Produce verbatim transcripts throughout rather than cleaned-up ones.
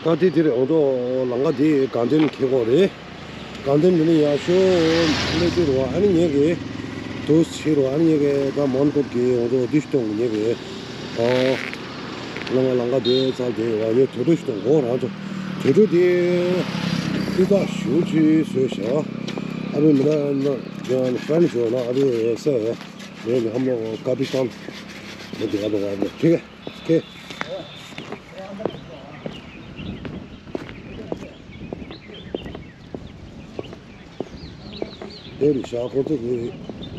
ད་དེ་དེ་རེད། འོ་ཐོ་ལམ་ཁ་དེ་དགའ་ལྡན་ཁེ་གོ་རེད། དགའ་ལྡན་དེ་ནས་ཡར་ཤོག་སླེབས་དུས་རེད་བ། ཨ་ནི་ངེད་ཀྱི་དུ་ཕྱི་རུ་ཨ་ནི་ངེད་ཀྱི་ད་མོན་གྷོ་གི་འོ་ཐོ་འདི་ཞིག་གཏོང་གི་ངེད་ཀྱི། ཨོ། ལམ་ཁ་ལམ་ཁ་དེ་ཙམ་དེ་བ་ངས་དུད་འགྲོ་ཞིག་གཏོང་གོ་རང་ཚོ། དུད་འགྲོ་དེ་ཏི་ཙག་ཞུ་ཅི་བཟོས་བྱ། ཨ་བའི་མི་ལ་ན་ཧྥན་བཟོས་ན་ཨ་བའི་ས་ངེད་ཀྱི་ཧམ་ལོ་ཀ་པི་སྟན་དེ་དེ་ཨ་བ་ཨ་བ་ཁེ་གེ། ཁེ། དེ་རུ་ཞག་ཁོ་ཚོ་གི་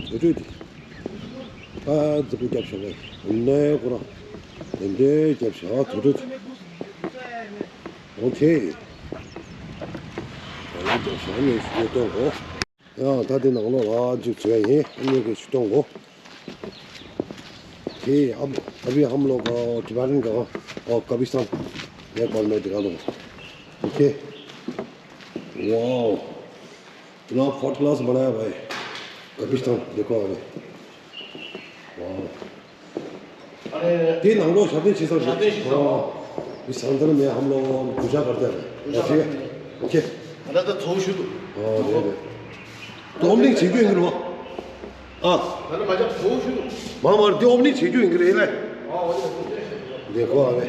དུད་འགྲོ་དེ། ཨ་ཙི་གུ་རྒྱབ་ཤོག་བས། ནས་ཁོ་རང་དེ་འདྲའི་རྒྱབ་ཤག་དུད་འགྲོ་དེ། ཨོ་ཁེ། དེ་རྒྱབ་ཤག་ནས་ཤུགས་གཏོང་གོ། ཡང་ད་དེ་ནང་ལོགས་ལ་འཇུག་བྱས་ཡིན། ཨ་ནི་གི་ཞུ་གཏོང་གོ། དེ་ཨ་ཨ་བི་ཧམ་ལོ་ག་ཊི་བེ་ཊན་ག་ཨོ་ཀ་པི་སྟན་ཡ་བར་མེད་དེ་ག་ལོ། ཨོ་ཁེ། ཝའོ། इतना first class बनाया भाई। कब्रिस्तान देखो अभी। वाओ। དེའི་ནང་ལོགས་ཞབས་བརྟན་བྱེད་ས་རེད། ཞབས་བརྟན་བྱེད་ས། ཨོ། इस अंदर में हम लोग पूजा करते हैं। पूजा करते हैं। ठीक है। ओके। अरे तो थोड़ा शुरू। हाँ, दे दे। तो ओपनिंग ठीक है, इधर हुआ। हाँ। अरे भाई साहब, थोड़ा शुरू। मामा, दे ओपनिंग ठीक है, इधर है ना। हाँ, हो जाएगा। देखो अबे,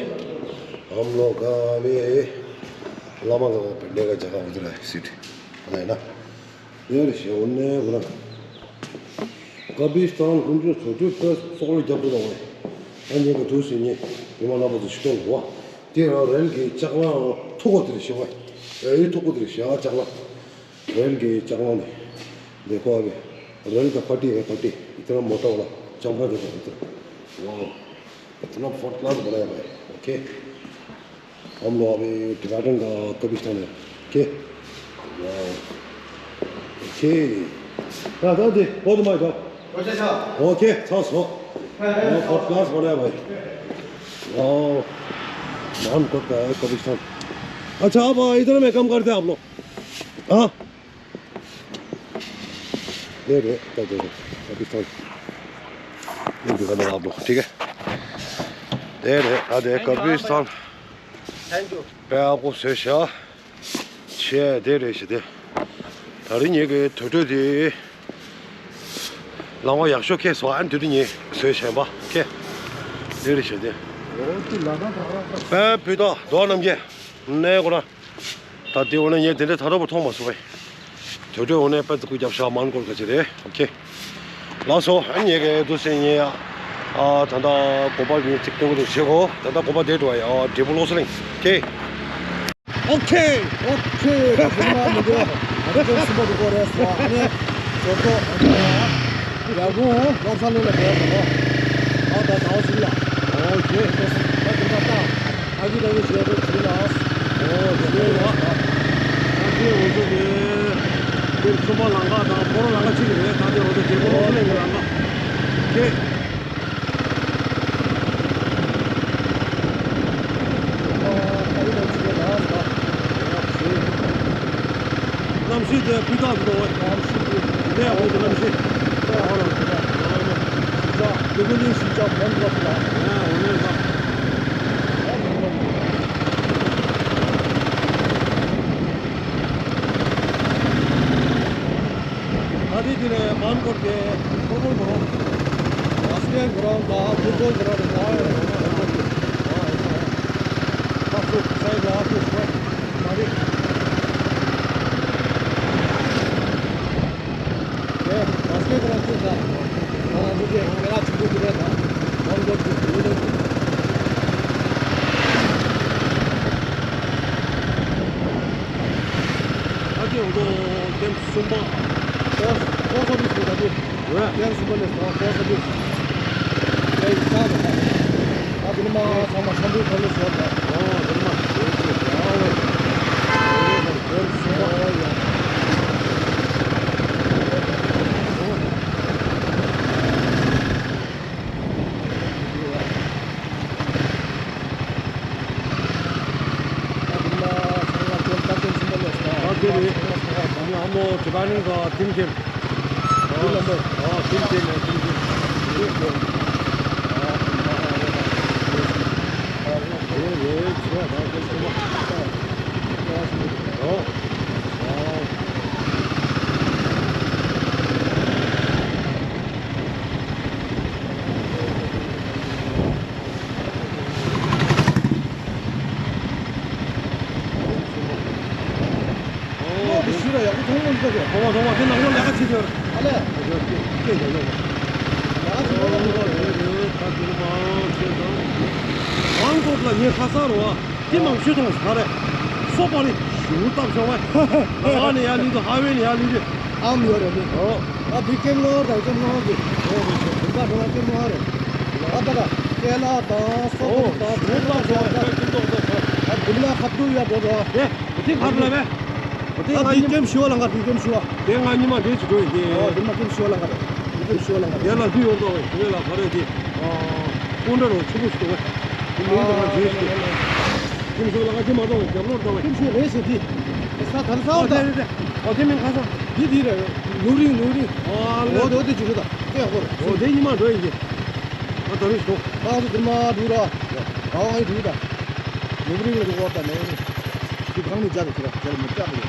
हम लोग का अभी लामा का बैठने का जगह उधर है, सीट। है ना। ཡར་ཞེ་འོ་ནས་འོ་ན། ཀ་པི་སྟན་ཀུན་སྤྱོད་བཟོ་སྤྱོད་དཔེ་སོགས་ལ་རྒྱབ་ཏུ་དང་བས། ཨ་ཉེ་གི་དུས་སུ་ཉེ་ཉི་མ་ལ་བ་དུ་ཞུ་གཏོང་གོ་བ། དེ་རང་རེལ་གྱི་ལྕགས་ལང་ཐུག་གོ་དེར་ཞེ་བ། ཨེ་ཐུག་གོ་དེར་ཞེ་བ་ལྕགས་ལང་། རེལ་གྱི་ལྕགས་ལང་ནི། देखो अभी रेल का पटरी है, पटरी। इतना मोटा वाला चौड़ा देखो इतना। वाओ। इतना फर्स्ट क्लास बनाया भाई। ओके। हम लोग अभी टिबेटन का कब्रिस्तान है। ओके। वाओ। ओके। हाँ, हाँ, दे, बहुत मार दो। ओके, अच्छा। ओके, सांस हो। हाँ, हाँ, हाँ। फर्स्ट क्लास बनाया भाई। वाओ। मान को का है कब्रिस्तान। अच्छा, आप इधर में काम करते हैं आप लोग? हाँ? दे दे, दे दे, कब्रिस्तान। ये भी बना आप लोग, ठीक है? दे दे, आ दे, कब्रिस्तान। Thank you. पे आपको शेषा। छे, दे रहे, दे। ད་རིང་ངེད་ཀྱི་དུད་འགྲོ་དེ་ལམ་ཁ་ཡག་ཤོས་ཁེལ་སོང་། ཨ་ནི་དུད་འགྲོ་ངས་བཟོས་བཞིན་པ་ཁེ། དེ་རེད་བཞིན་དེ། དཔལ་བུ་དང་རྡོ་རྣམ་རྒྱལ་ནས་གོ་ན། ད་དེ་འོ་ན་ངས་དེ་འདྲའི་ད་རོ་པོ་མཐོང་མ་སོང་བས། དུད་འགྲོ་འོ་ནས་དཔལ་ཙི་གུ་རྒྱབ་ཤག་མན་གོར་ག་ཅི་རེད། ཨོ་ཁེ། ལགས་སོ། ཨ་ནི་ངས་ཀྱི་འདུག་སེ་ངས་ཡ། ཨ་ད་ལྟ་དགོན་པ་ངས་ཅིག་སྟོན་གི་འདུག་བྱེད་གོ། ད་ལྟ་དགོན་པ་དེ་འགྲོ་བ་ཡ། ཨ་འབྲས་བུ་བློ་གསལ་གླིང་། ཁེ། ཨོ་ཁེ། ཨོ་ཁེ། ད་ཚང་མ་མི་འདུག་ད་ལྟ་ཁྱོད་གསུམ་པ་འདུག་གོ་རེད་སོ། ཨ་ནི་ཇོ་ཏོ་ཡར་དགོན་བློ་གསལ་གླིང་ལ་བསྡད་དགོ། ཨ་ད་ཟླ་བ་གསུམ་ལ། ཨོ་ཁེ། ད་དེ་འདྲ་ད། ཨ་ཁུ་ད་ཁུ་ཞེས་པའི་ཞུ་ལ། ཨོ་དེ་ལ། ཨ་ཁེ་འུ་ཚོ་གི་དེར་ཆུ་མ་ལམ་ཁ་དང་སྤོ་རོ་ལམ་ཁ་གཅིག་རེད། ད་དེ་འུ་ཚོ་རྒྱལ་པོ་བློ་གསལ་གླིང་གི་ལམ་ཁ་ཁེ། གནམ་གཤིས་དེ་སྤུས་དག་འདུག་བས། གནམ་གཤིས་དེ་ལས་འོང་གི་གནམ་གཤིས། ལས་འོང་གི་གནམ་གཤིས། ལས་འོང་གི་གནམ་གཤིས། ལས་འོང་གི་གནམ་གཤིས། ད་ལྟའི་དེ་ནས་མན་གོར་གྱི་ཕོ་བོ་གོ་རོང་། ཨ་སི་ཡན་གོ་རོང་དང་ཕུ་ཀོན་གོ་རོང་དང་ཨ་ཡོ་རོང་ཨ་ཡོ་རོང་ཨ་ཡོ་རོང་ཨ་ཡོ་རོང་ཨ་ཡོ་རོང་། ད་ཚོ་སའི་གོ་ཨ་ཕུ་ཤོ་ད་རེད། ཨེ་ཨ་སི་ཡན་གོ་རོང་ཚོ་ད་ང་རང་ཚོ་གི་སྐད་ལ་ཆུ་ཚོད་དེ་རེད། ད་མན་གོར་གྱི་དེ་རེད། ཨ་ཀེ་འོ་ཀེམ་གསུམ་པ། ཀོ་ཀོ་ས་བིས་ཀྱི་ད་དེ། ཀེམ་གསུམ་པ་ལས་ཀོ་ཀོ་ས་བིས། ཀེམ་ས་ད་ད། ཨ་དེ་ནི་མ་ཚང་མ་ཤམ་བུའི་ཁ་ལོ་ཟེར་ད། ཨོ་དེ་ནི་མ་ཟེར་ཟེར་ཡ་ཝེ། ཀེམ་གསུམ་པ། ཨོ་ཡ། ཨ་མོ་ཇི་པན་ནི་ག་ཏིན་ཏིན། ཨ་ཏིན་ཏིན་ནི་ཏིན་ཏིན། ཨ་རེ་རེ་ཆོ་ད་ཏིན་ཏིན། ཐོག་མ་འདི་ཚོ་ཐོག་མ་ཐོག་མ་དེ་ནང་ལོགས་ལས་ཀ་བྱེད་ཀྱི་ཡོད་རེད། ཨ་ལས། ཨ་ཅག་སྐད་སྐད་རྒྱག་ཡོད་པ། ལས་ཀ་བྱེད་ཀྱི་ཡོད་རེད། ད་དེ་མང་ཆེ་དང་། མང་ཚོགས་ལ་ངས་ཁ་སང་རོ་བ། དེ་མང་ཤོས་ཐོངས་ག་རེད། སོ་པ་རེད། ཞུ་བཏབ་ཤོག་བས། ལ་ནས་ཡར་ལུས་དུ་ཧ་ཝེ་ནས་ཡར་ལུས་དུ། ཨམ་ཡོད་རེད་མི། ཨོ། ཨ་དེ་ཀེམ་ལོར་དང་ཀེམ་ལོར་གི། ཨོ་རེད་ཤག་དེ་ག་དེ་ལ་ཀེམ་ལོར་རེད། ཨ་ད་ད་ཀེ་ལ་དང་སོ་པ་ཨོ་དང་ཞུ་བཏབ་ཤོག་བས། ཀེམ་ལོར་དང་ཨ་དེ་མི་ལ་ཁ་ཐུག་ཡ་འགྲོ་འགྲོ། དེ་དེ་ག་རེད་ལ་བས། ཨ་དེ་ཀེམ་ཞུ་བ་ལ་ང་དེ་ཀེམ་ཞུ་བ། དེ་ང་ཉི་མ་དེ་ཅི་འགྲོ་ཡིན་དེ། ཨོ་དེ་མ་ཀེམ་ཞུ་བ་ལ་ང་རེད། དེ་ཀེམ་ཞུ་བ་ལ་ང་རེད། དེ་ལ་དུས་ཡོང་དོ་བས་དེ་ལ་ག་རེ་དེ། ཨོ། ཀུན་དྲ་རོ་ཆུ་བུ་ཞུ་བས། དེ་མིང་དེ་ང་བརྗོད་ཞུ། ཀེམ་ཞུ་བ་ལ་ང་དེ་མ་གཏོགས་བས་རྒྱབ་ལོར་དོ་བས། ཀེམ་ཞུ་རེད་ཟེར་དེ། ས་ཐར་ས་ཨོ་བ་དེ་ད། རེད་དེ། ཨོ་དེ་མིང་ཁ་སང་། དེ་དེ་རེད། ནུ་རིང་ནུ་རིང་། ཨོ་ཨོ་ལེ། དེ་ཨོ་དེ་ཅི་རེད་ད། ཀེ་ཧོར། ཨོ་དེ་ཉི་མ་འགྲོ་ཡིན་གྱི། ང་ད་རུང་ཞུ། ཁ་སང་དེ་མ་འགྲོ་ར། ཨོ་ཨ་ཡི་འགྲོ་ད། ནུ་རིང་ལ་འགྲོ་བ་ད་ནུ་རིང་། དེ་གང་ནས་རྒྱབ་ཀྱི་ར་རྒྱབ་མི་རྒྱབ་ཀྱི།